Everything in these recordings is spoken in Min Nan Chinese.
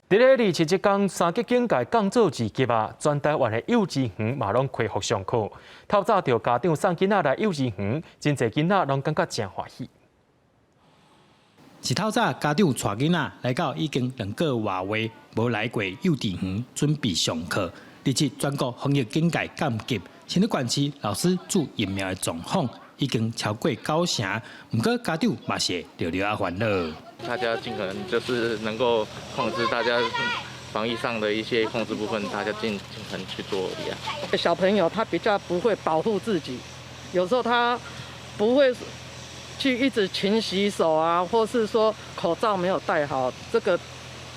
佇咧27工，三級警戒降做二級啊，全台灣的幼稚園嘛攏恢復上課。透早著家長送囡仔來幼稚園，真濟囡仔攏感覺誠歡喜。一透早，家長帶囡仔來到已經2個外月無來過幼稚園，準備上課。27全國防疫警戒降級，新竹縣市老師注疫苗的狀況已經超過九成，毋過家長嘛是會著著仔煩惱。大家盡可能就是能夠控制大家防疫上的一些控制部分，大家盡可能去做一樣。小朋友他比較不會保護自己，有時候他不會去一直勤洗手啊，或是說口罩沒有戴好，這個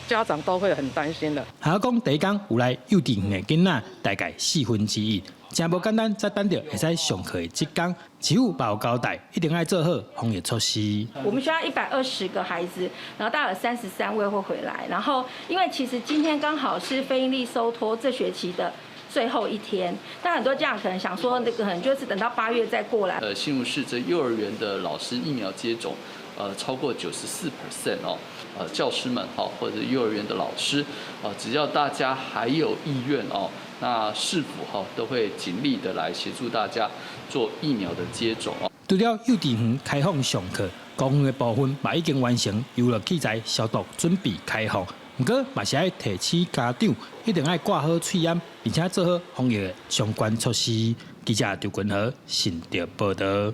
家長都會很擔心的。學校講第一工有來幼稚園的囡仔大概1/4，誠無簡單，才等著會使上課的這工，市府嘛有交代，一定愛做好防疫措施。我們學校120個孩子，然後大概有33位會回來。然後因為其實今天剛好是非營利收托這學期的最後一天，但很多家長可能想說，那個可能就是等到8月再過來。新竹市這幼兒園的老師疫苗接種，超過94% 哦，教師們哈或者幼兒園的老師，啊，只要大家還有意願哦，那市府哈都會盡力的來協助大家做疫苗的接種哦。除了幼稚園開放上課，公園的部分嘛已經完成遊樂器材消毒，準備開放。毋過嘛是愛提醒家長，一定愛掛好喙罨，並且做好防疫的相關措施。記者張君和新竹報導。